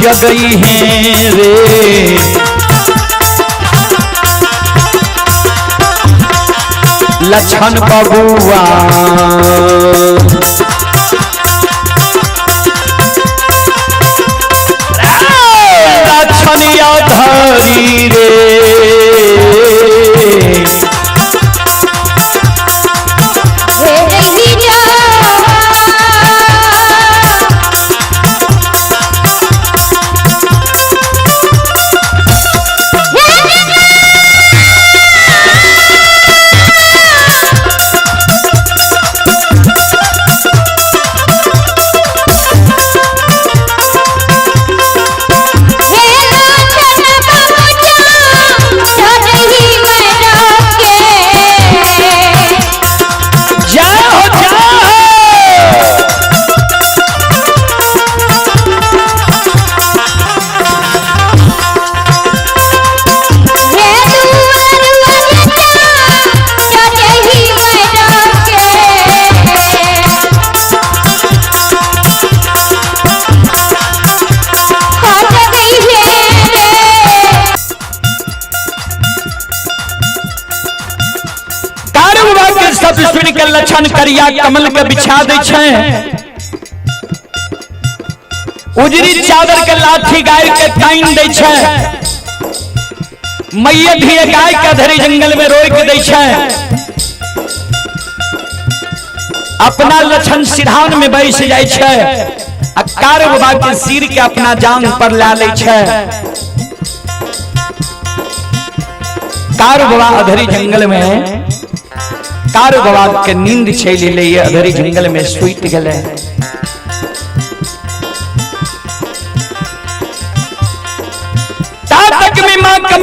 जगई है रे। लक्षण बबुआ लक्षण धरी रे। जय हो जय हो। कारू बाबा के शब्द सुन के लक्षण करिया कमल के बिछा दै छै, उजरी चादर के लाठी गाय के ताइन दै छै, मैया धिया गाय के धरी जंगल में रोक दै छै। अपना लक्षण सिरहान में बैस जाइ छै आ कारू बाबा के सिर के अपना जांग पर ला लै छै। कारू बाबा अधरी जंगल में कारू बाबा के नींद चलि एलै, अधरी जंगल में सुति गेलै।